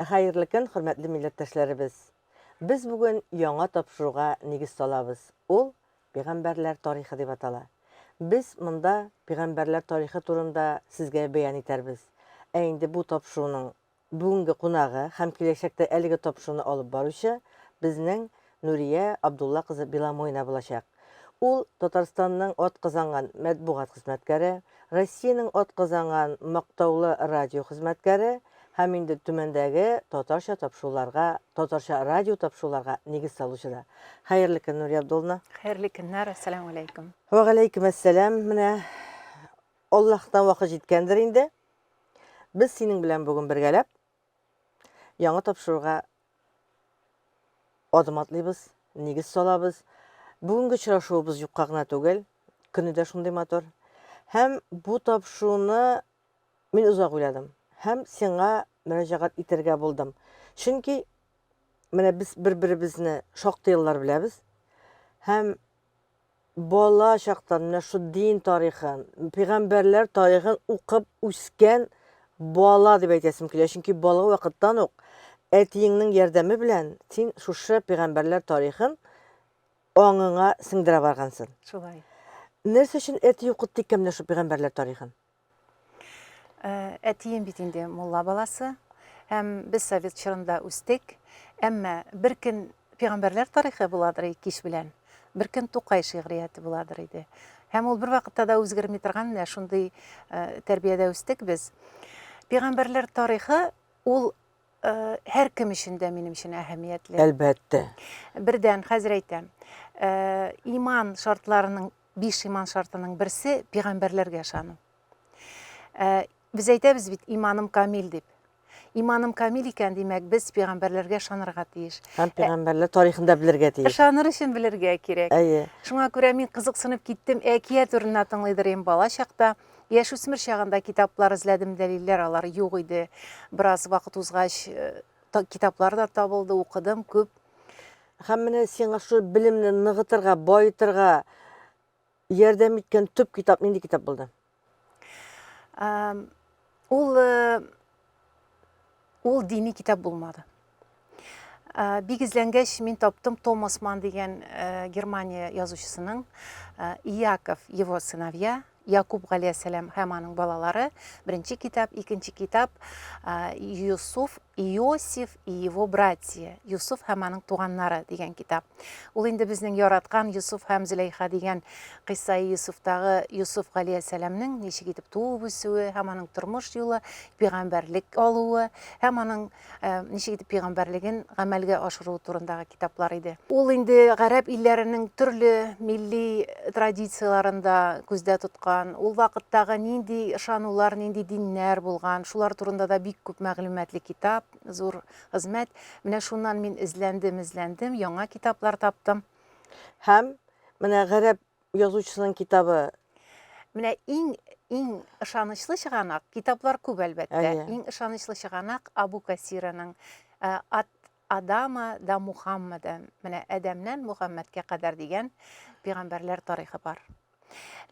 Хәерле көн, хөрмәтле милләттәшләребез! Без бүген яңа тапшыруга нигез салабыз. Ул Пәйгамбәрләр тарихы дип атала. Без монда пәйгамбәрләр тарихы турында сезгә бәян итәрбез. Ә инде бу тапшыруның Бүгенге кунагы һәм киләчәктә әлеге тапшыруны алып баручы безнең Нурия Абдулла кызы Беломоина булачак. Ул Татарстанның атказанган мәтбугат хезмәткәре, Россиянең атказанган мактаулы радио хезмәткәре һәм инде Төмәндәге татарча тапшыруларга, татарча радио тапшыруларга нигез салучы да. Хәерле көн, Нурия Абдулловна. Хәерле көннәр, әссәламү алейкум. Вәгаләйкем әссәлам. Менә Аллаһтан вакыт җиткәндер инде. Без синең белән бүген бергәләп яңа тапшыруга адым атлыйбыз, нигез салабыз. Бүгенге очрашуыбыз юкка гына түгел, көне дә шундый матур. Һәм бу тапшыруны мин озак уйладым һәм сиңа мөрәҗәгать итәргә булдым. Чөнки менә без бер-беребезне шактый еллар беләбез һәм бала чактан менә шу дин тарихын, пәйгамбәрләр тарихын укып үскән бала дип әйтәсем килә. Чөнки бала вакыттан ук әтиеңнең ярдәме белән син шушы пәйгамбәрләр тарихын аңыңа сеңдерә баргансың. Шулай. Нәрсә өчен әти укытты икән менә шу пәйгамбәрләр тарихын? Э, әтием бит инде мулла баласы һәм без совет чорында үстек. Әмма бер көн пәйгамбәрләр тарихы буладыр кич белән, бер көн Тукай шигърияте буладыр иде. Һәм ул бер вакытта да үзгәрми торган менә шундый э, тәрбиядә үстек без. Пәйгамбәрләр тарихы ул э, һәркем өчен дә минем өчен әһәмиятле. Әлбәттә. Бердән, хәзер әйтәм, иман шартларының Биш иман шартының берсе пигамбәрләргә ышану. Ә, без әйтәбез бит иманым камил дип. Иманым камил икән, димәк, без пигамбәрләргә ышанырга тиеш. Һәм пигамбәрләр тарихын да белергә тиеш. Ышаныр өчен белергә кирәк. Әйе. Шуңа күрә мин кызыксынып киттем, әкият урынына тыңлыйдыр идем бала чакта. Яшүсмер чагында китаплар эзләдем, дәлилләр алар юк иде. Бераз вакыт узгач, э, китаплар да табылды, укыдым күп. Һәм менә сиңа шул белемне ныгытырга, баетырга ярдәм иткән төп китап нинди китап булды? Ул э, ул дини китап булмады. Э, бик эзләнгәч, мин таптым Томас Ман дигән э, Германия язучысының Иаков, его сыновья Якуб галәйһиссәлам һәм аның балалары, беренче китап, икенче китап, Юсуф, Иосиф и его братья, Юсуф һәм аның туганнары дигән китап. Ул инде безнең яраткан Юсуф һәм Зөләйха дигән Кыйссаи Юсуфтагы Юсуф галәйһиссәламнең ничек итеп туып үсүе һәм аның тормыш юлы, пәйгамбәрлек алуы һәм аның Э, ничек итеп пәйгамбәрлеген гамәлгә ашыру турындагы китаплар иде. Ул инде гарәп илләренең төрле милли традицияләрен дә күздә тоткан, ул вакыттагы нинди ышанулар, нинди диннәр булган, шулар турында да бик күп мәгълүматлы китап, зур хезмәт. Менә шуннан мин эзләндем, эзләндем, яңа китаплар таптым. Һәм менә гарәп язучысының китабы. Менә иң иң ышанычлы чыганак, китаплар күп әлбәттә. Әйе. Иң ышанычлы чыганак Абу Касираның э, От Адама до Мухаммада, менә Адәмнән Мухаммадка кадәр дигән пәйгамбәрләр тарихы бар.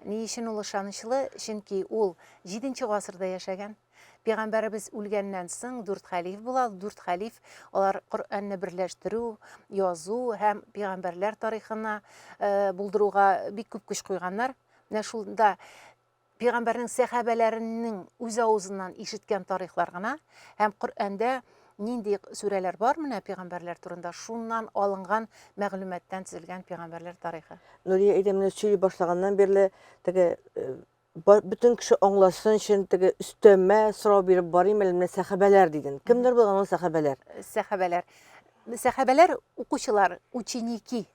Ни өчен ул ышанычлы? Чөнки ул 7 гасырда яшәгән. Пәйгамбәребез үлгәннән соң дүрт хәлиф була. Дүрт хәлиф алар Коръәнне берләштерү, язу һәм пәйгамбәрләр тарихына э, булдыруга бик күп көч куйганнар. Менә шунда пәйгамбәрнең сәхабәләренең үз авызыннан ишеткән тарихлар гына һәм Коръәндә нинди сүрәләр бар менә пәйгамбәрләр турында, шуннан алынган мәгълүматтан төзелгән пәйгамбәрләр тарихы. Нурия әйдә менә сөйли башлаганнан бирле теге э, бөтен кеше аңласын өчен теге өстәмә сорау биреп барыйм әле менә сәхабәләр дидең. Кемнәр булган ул сәхабәләр? Сәхабәләр. Сәхабәләр укучылар, ученики.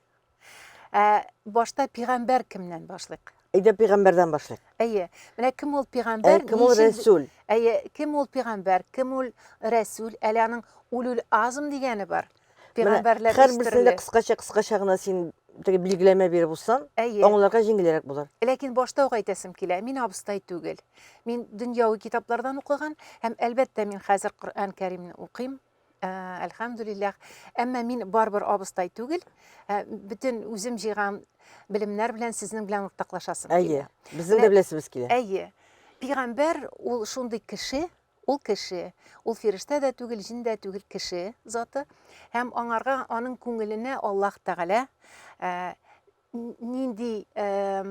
Ә, башта пигамбәр кемнән башлыйк? Әйдә пигамбәрдән башлыйк. Әйе. Менә кем ул пигамбәр? Ә, кем ул рәсүл? Әйе, кем ул пигамбәр? Кем ул рәсүл? Әле аның улул азм дигәне бар. Пәйгамбәрләр Һәрберсенә дә кыскача кыскача гына син теге билгеләмә биреп узсаң, аңларга җиңелрәк булыр. Ләкин башта ук әйтәсем килә, мин абыстай түгел. Мин дөньяви китаплардан укыган һәм әлбәттә мин хәзер Коръән Кәримне укыйм. Э, әлхәмдүлилләһ. Әмма мин барыбер абыстай түгел. Э, бөтен үзем җыйган белемнәр белән сезнең белән уртаклашасым килә. Әйе, безнең дә беләсебез килә. Әйе. Пәйгамбәр ул шундый кеше, Ул кеше, ул фирештә дә түгел, җен дә түгел, кеше заты. Һәм аңарга, аның күңеленә Аллаһ Тәгалә э, нинди э,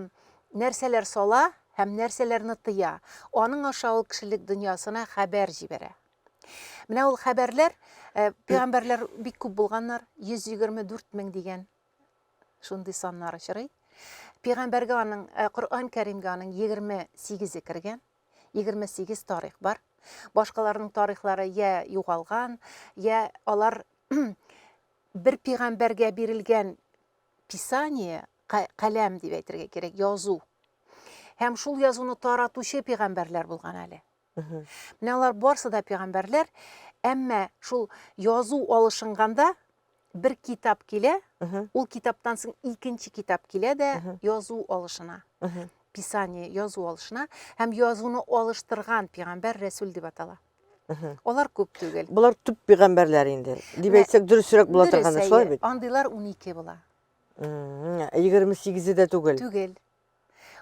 нәрсәләр сала һәм нәрсәләрне тыя. Аның аша ул кешелек дөньясына хәбәр җибәрә. Менә ул хәбәрләр, э, пәйгамбәрләр бик күп булганнар, 124 мең дигән шундый саннар очрый. Пәйгамбәргә аның, э, Коръән Кәримгә аның 28-е кергән. 28 тарих бар. Башкаларның тарихлары я югалган, я алар бер пәйгамбәргә бирелгән писание, каләм дип әйтергә кирәк, язу. Һәм шул язуны таратучы пәйгамбәрләр булган әле. Менә алар барсы да пәйгамбәрләр, әмма шул язу алышынганда бер китап килә, ул китаптан соң икенче китап килә дә язу алышына. Писание язу алышына һәм язуны алыштырган пәйгамбәр рәсүл дип атала. Алар күп түгел. Болар төп пәйгамбәрләр инде. Дип әйтсәк дөресрәк була торгандыр, шулай бит? Андыйлар 12 була. 28-е дә түгел. Түгел.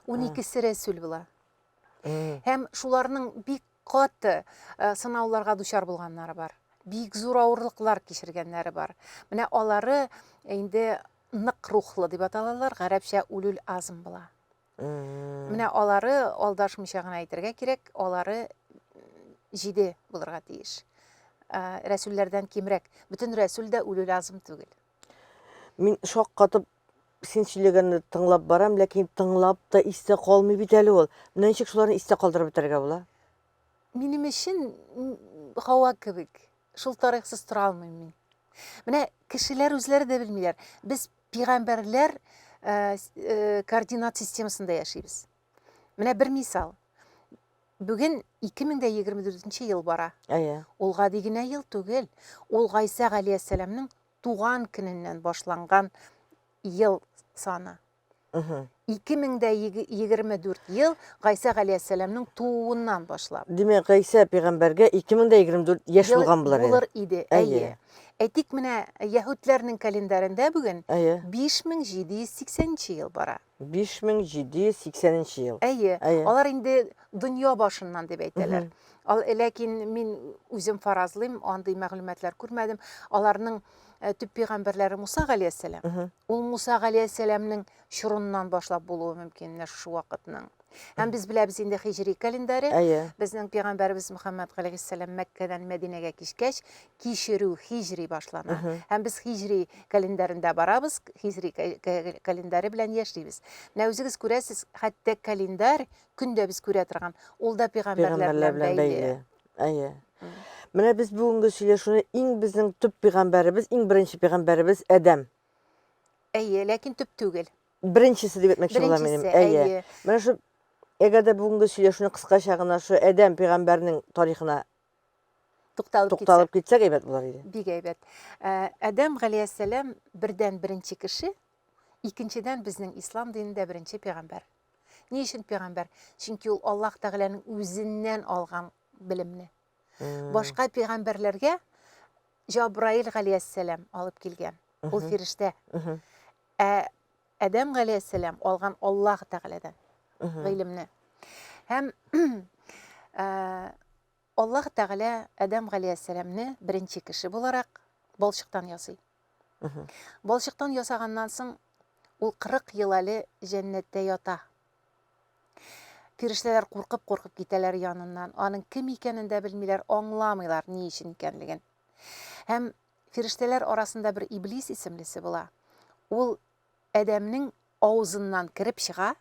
12-се рәсүл була. Һәм шуларның бик каты э, сынауларга дучар булганнары бар. Бик зур авырлыклар кичергәннәре бар. Менә алары инде нык рухлы дип аталалар, гарәпчә улюл азм була. Менә алары алдашмыйча гына әйтергә кирәк, алары җиде булырга тиеш. Э, рәсүлләрдән кимрәк. Бөтен рәсүл дә улюл азм түгел. Мин шаккатып син сөйләгәнне тыңлап барам, ләкин тыңлап та истә калмый бит әле ул. Менә ничек шуларны истә калдырып бетерергә була? Минем өчен һава кебек. Шул тарихсыз тора алмыйм мин. Менә кешеләр үзләре дә белмиләр. Без пигамбәрләр э, э, координат системасында яшибез. Менә бер мисал. Бүген 2024 ел бара. Әйе. Ул гади генә ел түгел. Ул Гайсә галәйһиссәламнең туган көненнән башланган ел саны. 2024 ел Гайсә галәйһиссәламнең тууыннан башлап. Димәк, Гайсә пәйгамбәргә 2024 яшь булган булыр иде. Булыр иде, әйе. Әйтик, менә яһүдләрнең календарендә бүген 5780 ел бара. 5780 ел. Әйе. Алар инде дөнья башыннан дип әйтәләр. Ал, ләкин мин үзем фаразлыйм, андый мәгълүматлар күрмәдем. Аларның э, төп пәйгамбәрләре Муса галәйһиссәлам. Ул Муса галәйһиссәламнең чорыннан башлап булуы мөмкин менә шушы вакытның. Һәм без беләбез инде хиҗри календаре. Әйе. Безнең пәйгамбәребез Мөхәммәд галәйһиссәлам Мәккәдән Мәдинәгә кичкәч, кичерү хиҗри башлана. Һәм без хиҗри календарендә барабыз, хиҗри календаре белән яшибез. Менә үзегез күрәсез, хәтта календарь көн дә без күрә торган, ул да пәйгамбәрләр белән бәйле. Әйе. Менә без бүгенге сөйләшүне иң безнең төп пәйгамбәребез, иң беренче пәйгамбәребез Адәм. Әйе, ләкин төп түгел. Беренчесе дип әйтмәкче булам минем. Әйе. Менә шу әгәр дә бүгенге сөйләшүне кыскача гына шу Адәм пәйгамбәрнең тарихына тукталып, тукталып китсәк әйбәт булыр иде. Бик әйбәт. Ә, Адәм галәйһиссәлам бердән беренче кеше, икенчедән безнең ислам динендә беренче пәйгамбәр. Ни өчен пәйгамбәр? Чөнки ул Аллаһ Тәгаләнең үзеннән алган белемне. Башка пәйгамбәрләргә Җабраил галәйһиссәлам алып килгән. Ул фирештә. Ә Адәм галәйһиссәлам алган Аллаһ Тәгаләдән гыйлемне. Һәм Аллаһ Тәгалә Адәм галәйһиссәламне беренче кеше буларак балчыктан ясый. Балчыктан ясаганнан соң ул 40 ел әле җәннәттә ята. Фирештәләр куркып-куркып китәләр яныннан. Аның кем икәнен дә белмиләр, аңламыйлар ни өчен икәнлеген. Һәм фирештәләр арасында бер Иблис исемлесе була. Ул Адәмнең авызыннан кереп чыга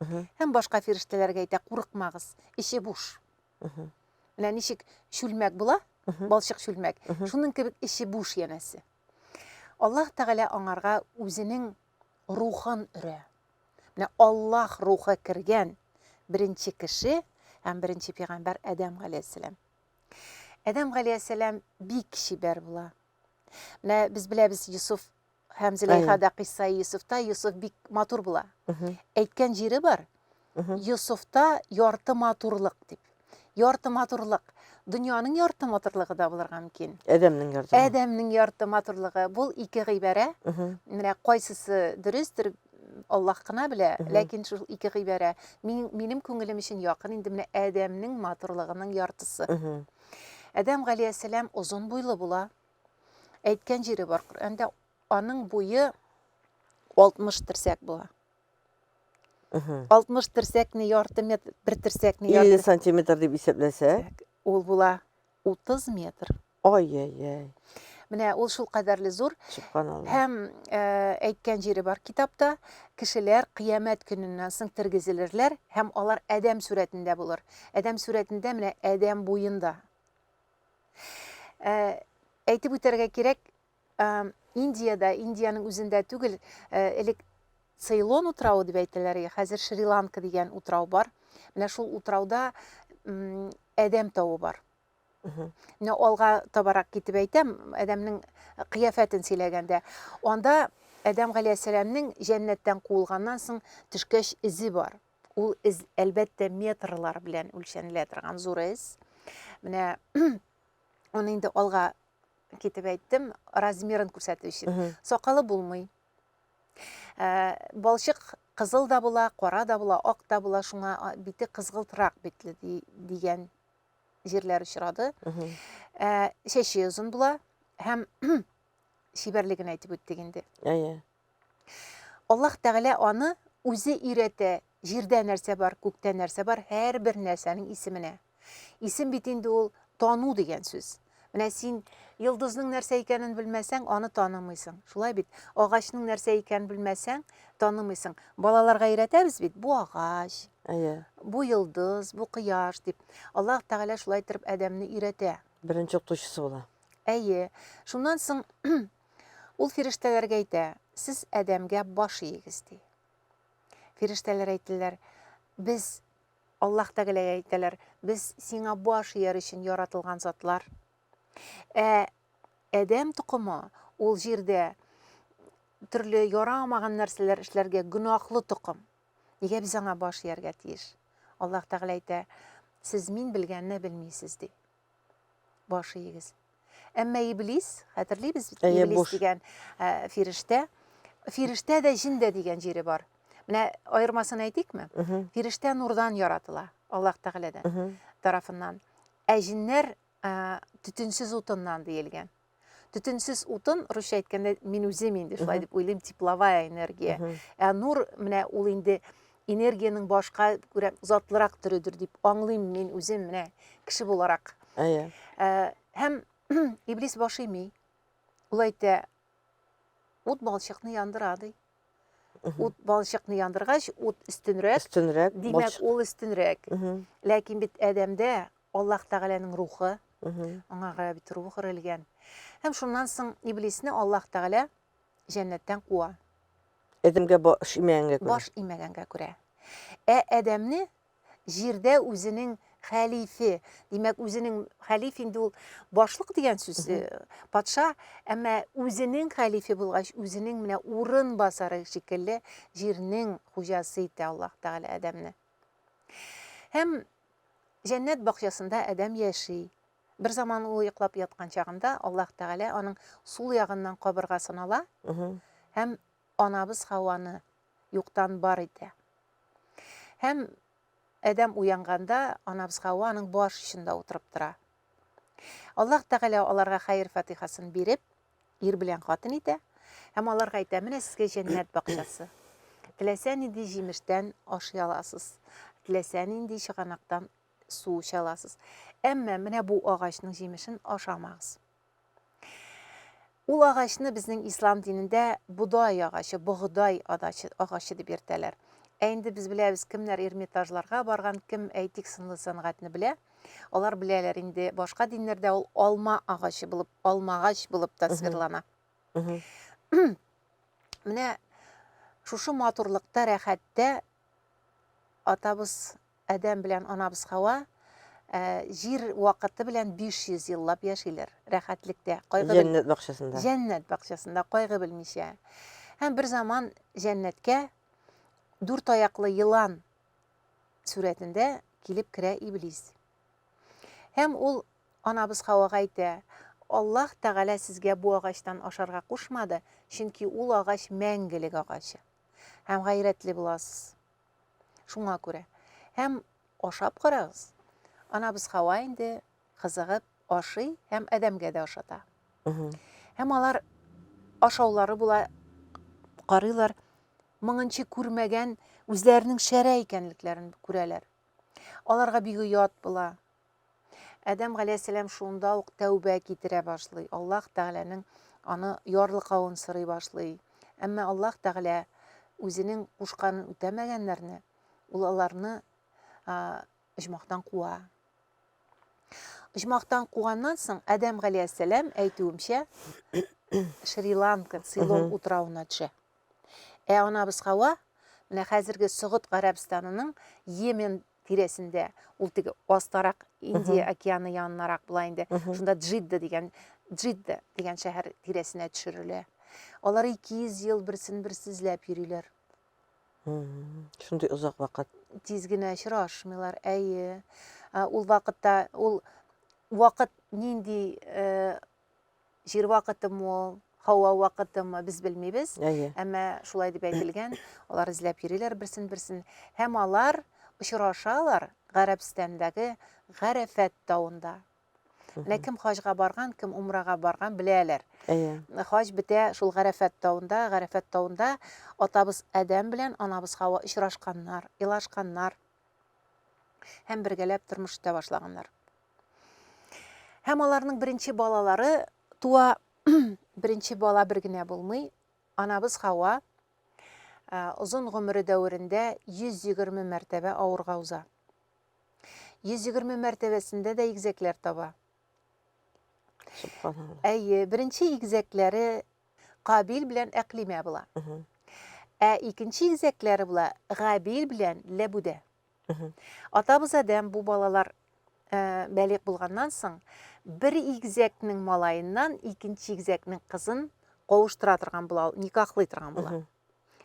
һәм башка фирештәләргә әйтә, курыкмагыз, эче буш. Менә ничек чүлмәк була, балчык чүлмәк, шуның кебек эче буш янәсе. Аллаһ Тәгалә аңарга үзенең рухын өрә. Менә Аллаһ рухы кергән беренче кеше һәм беренче пәйгамбәр Адәм галәйһиссәлам. Адәм галәйһиссәлам бик чибәр була. Менә без беләбез Йосыф һәм Зөләйхада кыйсса Йосыфта Йосыф бик матур була. Әйткән җире бар. Йосыфта ярты матурлык дип. Ярты матурлык. Дөньяның ярты матурлыгы да булырга мөмкин. Адәмнең ярты. Адәмнең ярты матурлыгы. Бу ике гыйбарә. Менә кайсысы дөрестер, Аллаһ кына белә, ләкин шул ике гыйбарә мин, минем күңелем өчен якын инде менә Адәмнең матурлыгының яртысы. Адәм галәйһиссәлам озын буйлы була. Әйткән җире бар Коръәндә, аның буе 60 терсәк була. 60 терсәкне ярты метр, бер терсәкне ярты. 50 сантиметр дип исәпләсәк, ул була 30 метр. Ай-яй-яй. Менә ул шул кадәрле зур. Сөбханалла. Һәм э, әйткән җире бар китапта, кешеләр кыямәт көненнән соң тергезелерләр һәм алар адәм сурәтендә булыр. Адәм сурәтендә менә адәм буенда. Э, әйтеп үтәргә кирәк, э, Индиядә, Индиянең үзендә түгел, э, элек Цейлон утравы дип әйтәләр, хәзер Шри-Ланка дигән утрау бар. Менә шул утрауда адәм тавы бар. Менә алга табарак китеп әйтәм, Адәмнең кыяфәтен сөйләгәндә. Анда Адәм галәйһиссәламнең җәннәттән куылганнан соң төшкәч эзе бар. Ул эз, әлбәттә, метрлар белән үлчәнелә торган зур эз. Менә аны инде алга китеп әйттем, размерын күрсәтү өчен. Сакалы булмый. Ә, балчык кызыл да була, кара да була, ак та була, шуңа бите кызгылтрак битле дигән җирләр очрады. Ә, чәче озын була һәм чибәрлеген әйтеп үттек инде. Әйе. Аллаһ Тәгалә аны үзе өйрәтә, җирдә нәрсә бар, күктә нәрсә бар, һәрбер нәрсәнең исеменә. Исем бит инде ул тану дигән сүз. Менә син йолдызның нәрсә икәнен белмәсәң, аны танымыйсың. Шулай бит? Агачның нәрсә икәнен белмәсәң, танымыйсың. Балаларга өйрәтәбез бит, бу агач, Әйе. бу йолдыз, бу кояш дип. Аллаһ Тәгалә шулай итеп адәмне өйрәтә. Беренче укытучысы була. Әйе. Шуннан соң ул фирештәләргә әйтә, сез адәмгә баш иегез, ди. Фирештәләр әйттеләр, без Аллаһ Тәгаләгә әйтәләр, без сиңа баш ияр өчен яратылган затлар. Ә адәм токымы ул җирдә төрле ярамаган нәрсәләр эшләргә гөнаһлы токым. Нигә без аңа баш ияргә тиеш? Аллаһ Тәгалә әйтә, сез мин белгәнне белмисез, ди. Баш иегез. Әмма Иблис, хәтерлибез бит, Әйе, Иблис буш. дигән э, фирештә, фирештә дә җен дә дигән җире бар. Менә аермасын әйтикме? Фирештә нурдан яратыла, Аллаһ Тәгаләдән тарафыннан. Ә җеннәр э, төтенсез утыннан диелгән. Төтенсез утын, русча әйткәндә, мин үзем инде шулай дип уйлыйм, тепловая энергия. Ә нур менә ул инде энергиянең башка күрә затлырак төредер дип аңлыйм мин үзем менә кеше буларак. Әйе. Ә, һәм иблис баш ими. Ул әйтә, ут балчыкны яндыра ди. Ут балчыкны яндыргач, ут өстенрәк. Өстенрәк. Димәк, ул өстенрәк. Ләкин бит адәмдә Аллаһ Тәгаләнең рухы, аңа бит рух өрелгән. Һәм шуннан соң иблисне Аллаһ Тәгалә җәннәттән куа. Адәмгә баш имәгәнгә күрә. Баш имәгәнгә күрә. Ә Адәмне җирдә үзенең хәлифе, димәк, үзенең хәлиф инде ул башлык дигән сүз, э, патша, әмма үзенең хәлифе булгач, үзенең менә урын басары шикелле җирнең хуҗасы итә Аллаһ Тәгалә Адәмне. Һәм җәннәт бакчасында Адәм яши. Бер заман ул йоклап яткан чагында Аллаһ Тәгалә аның сул ягыннан кабыргасын ала һәм анабыз Хаваны юктан бар итә. Һәм Адәм уянганда анабыз Хава аның баш очында утырып тора. Аллаһ Тәгалә аларга хәер-фатихасын биреп, ир белән хатын итә һәм аларга әйтә, менә сезгә җәннәт бакчасы. Теләсә нинди җимештән ашый аласыз, теләсә нинди чыганактан су эчә аласыз. Әмма менә бу агачның җимешен ашамагыз. Ул агачны безнең ислам динендә бодай агачы, богдай агачы дип йөртәләр. Ә инде без беләбез, кемнәр Эрмитажларга барган, кем, әйтик, сынлы сәнгатьне белә. Алар беләләр инде, башка диннәрдә ул алма агачы булып, алмагач булып тасвирлана. Менә шушы матурлыкта, рәхәттә атабыз Адәм белән анабыз Хава э, җир вакыты белән 500 еллап яшиләр рәхәтлектә. Кайгы Җәннәт бакчасында. Җәннәт бакчасында кайгы белмичә. Һәм бер заман җәннәткә дүрт аяклы елан сурәтендә килеп керә Иблис. Һәм ул анабыз Хавага әйтә, Аллаһ Тәгалә сезгә бу агачтан ашарга кушмады, чөнки ул агач мәңгелек агачы. Һәм гайрәтле буласыз. Шуңа күрә. Һәм ашап карагыз. Анабыз Хава инде кызыгып ашый һәм Адәмгә дә ашата. Һәм алар ашаулары була, карыйлар, моңынчы күрмәгән үзләренең шәрә икәнлекләрен күрәләр. Аларга бик оят була. Адәм галәйһиссәлам шунда ук тәүбә китерә башлый. Аллаһ Тәгаләнең аны ярлыкавын сорый башлый. Әмма Аллаһ Тәгалә үзенең кушканын үтәмәгәннәрне, ул аларны оҗмахтан куа. Оҗмахтан куганнан соң Адәм галәйһиссәлам, әйтүемчә, Шри-Ланка, Цейлон утравына төшә. Ә анабыз Хава, менә хәзерге Согыд Гарәбстанының Йемен тирәсендә, ул теге астарак Индия океаны янынарак була инде. Шунда Джидда дигән Джидда дигән шәһәр тирәсенә төшерелә. Алар 200 ел берсен-берсе эзләп йөриләр. Шундый озак вакыт. Тиз генә очрашмыйлар, әйе. Ул вакытта, ул вакыт нинди э, җир вакытымы ул, һава вакытымы, без белмибез. Әйе. Әмма шулай дип әйтелгән, алар эзләп йөриләр берсен-берсен. Һәм алар очрашалар Гарәбстандагы Гарәфәт тавында. Менә кем хаҗга барган, кем умрага барган беләләр. Әйе. Хаҗ бетә шул Гарәфәт тавында. Гарәфәт тавында атабыз Адәм белән анабыз Хава очрашканнар, елашканнар һәм бергәләп тормыш итә башлаганнар. Һәм аларның беренче балалары туа. Беренче бала бер генә булмый. Анабыз Хава озын гомере дәверендә 120 мәртәбә авырга уза. 120 мәртәбәсендә дә игезәкләр таба. Субханалла. Әйе, беренче игезәкләре Кабил белән Әклимә була. Ә икенче игезәкләре була Габил белән Ләбүдә. Атабыз Адәм бу балалар э, бәлигъ булганнан соң бер игезәкнең малаеннан икенче игезәкнең кызын кавыштыра торган була, никахлый торган була.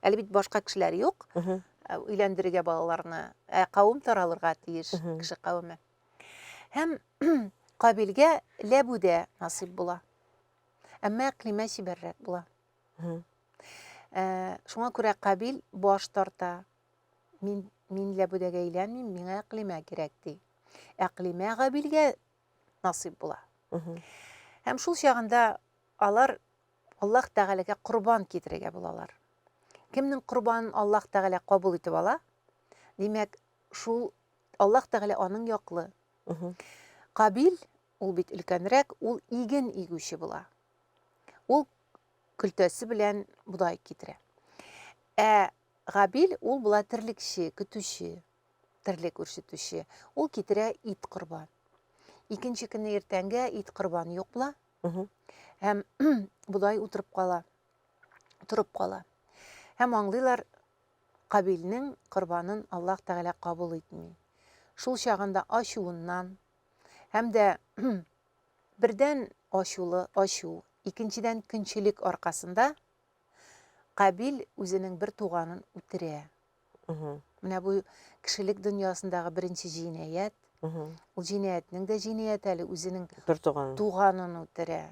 Әле бит башка кешеләр юк, э, өйләндерергә балаларны, ә кавым таралырга тиеш, кеше кавеме. Һәм Кабилгә Ләбүдә насыйп була. Әмма Әкълимә чибәррәк була. Э, шуңа күрә Кабил баш тарта. Мин, мин Ләбүдәгә өйләнмим, миңа Әкълимә кирәк, ди. Әкълимә Габилгә насыйп була. Һәм шул чагында алар Аллаһ Тәгаләгә корбан китерергә булалар. Кемнең корбанын Аллаһ Тәгалә кабул итеп ала, димәк, шул Аллаһ Тәгалә аның яклы. Кабил, ул бит өлкәнрәк, ул иген игүче була. Ул көлтәсе белән бодай китерә. Ә Габил ул була терлекче, көтүче, терлек үрчетүче. Ул китерә ит корбан. Икенче көнне иртәнгә ит корбан юк була. Һәм бодай утырып кала, торып кала. Һәм аңлыйлар, Кабилнең корбанын Аллаһ Тәгалә кабул итми. Шул чагында ачуыннан һәм дә бердән ачулы ачу, икенчедән көнчелек аркасында Кабил үзенең бер туганын үтерә. Менә бу кешелек дөньясындагы беренче җинаять. Ул җинаятьнең дә җинаяте әле үзенең бер туганын туганын үтерә.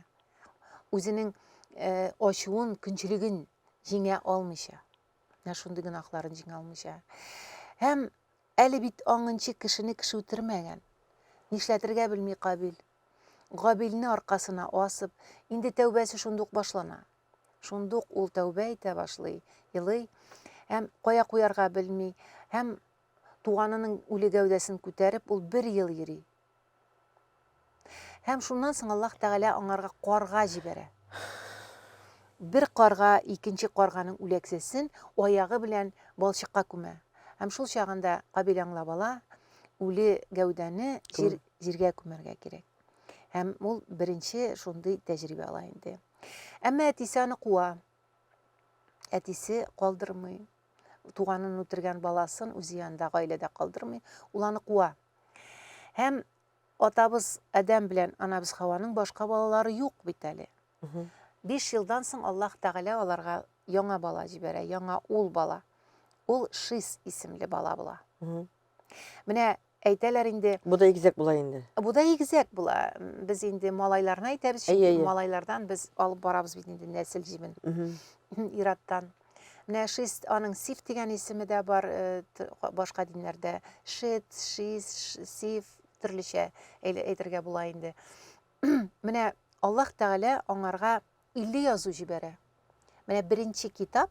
Үзенең э, ачуын, көнчелеген җиңә алмыйча. Менә шундый гөнаһларын җиңә алмыйча. Һәм әле бит аңынчы кешене кеше үтермәгән. Нишләтергә белми Кабил. Габилне аркасына асып, инде тәүбәсе шундук башлана. Шундук ул тәүбә итә башлый, елый һәм кая куярга белми һәм туганының үле гәүдәсен күтәреп ул бер ел йөри. Һәм шуннан соң Аллаһ Тәгалә аңарга карга җибәрә. Бер карга икенче карганың үләксәсен аягы белән балчыкка күмә. Һәм шул чагында Кабил аңлап ала, үле гәүдәне җир, җиргә күмәргә кирәк. Һәм ул беренче шундый тәҗрибә ала инде. Әмма әтисе аны куа. Әтисе калдырмый. Туганын үтергән баласын үзе янында гаиләдә калдырмый. Ул аны куа. Һәм атабыз Адәм белән анабыз Хаваның башка балалары юк бит әле. 5 елдан соң Аллаһ Тәгалә аларга яңа бала җибәрә, яңа ул бала. Ул Шис исемле бала була. Менә әйтәләр инде. Бу да игезәк була инде. Бу да игезәк була. Без инде малайларны әйтәбез, чөнки малайлардан без алып барабыз бит инде нәсел җебен. Ираттан. Менә Шис, аның Сиф дигән исеме дә бар, э, башка диннәрдә. Шет, Шис, Сиф, төрлечә әйтергә була инде. Менә Аллаһ Тәгалә аңарга 50 язу җибәрә. Менә беренче китап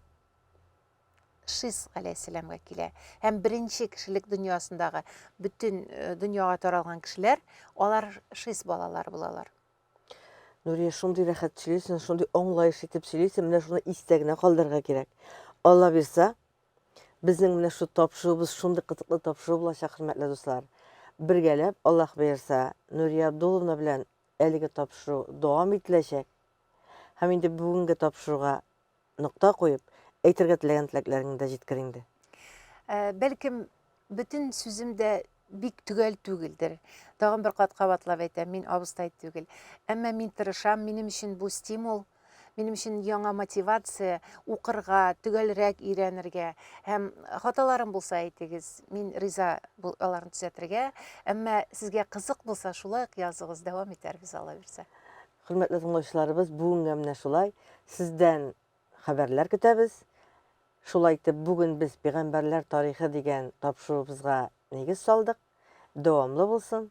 Шис галәйһиссәламгә килә. Һәм беренче кешелек дөньясындагы бөтен э, дөньяга таралган кешеләр, алар Шис балалары булалар. Нурия, шундый рәхәт сөйлисең, шундый аңлаеш итеп сөйлисең, менә шуны истә генә калдырырга кирәк. Алла бирса, безнең менә шу тапшыруыбыз шундый кызыклы тапшыру булачак, хөрмәтле дуслар. Бергәләп, Аллаһ боерса, Нурия Абдулловна белән әлеге тапшыру дәвам ителәчәк. Һәм инде бүгенге тапшыруга нокта куеп, әйтергә теләгән теләкләреңне дә җиткер инде. Ә, бәлкем, бөтен сүзем дә бик төгәл түгелдер. Тагын бер кат кабатлап әйтәм, мин абыстай түгел. Әмма мин тырышам, минем өчен бу стимул, минем өчен яңа мотивация укырга, төгәлрәк өйрәнергә. Һәм хаталарым булса әйтегез, мин риза аларны төзәтергә. Әмма сезгә кызык булса, шулай ук языгыз, дәвам итәрбез, Алла бирсә. Хөрмәтле тыңлаучыларыбыз, бүгенгә менә шулай. Сездән хәбәрләр көтәбез. Шулай итеп, бүген без Пәйгамбәрләр тарихы дигән тапшыруыбызга нигез салдык. Дәвамлы булсын.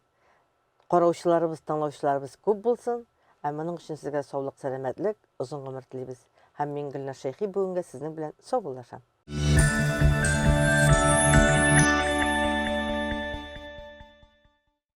Караучыларыбыз, тыңлаучыларыбыз күп булсын. Ә моның өчен сезгә саулык, сәламәтлек, озын гомер телибез. Һәм мин Гөлназ Шәйхи бүгенгә сезнең белән саубуллашам.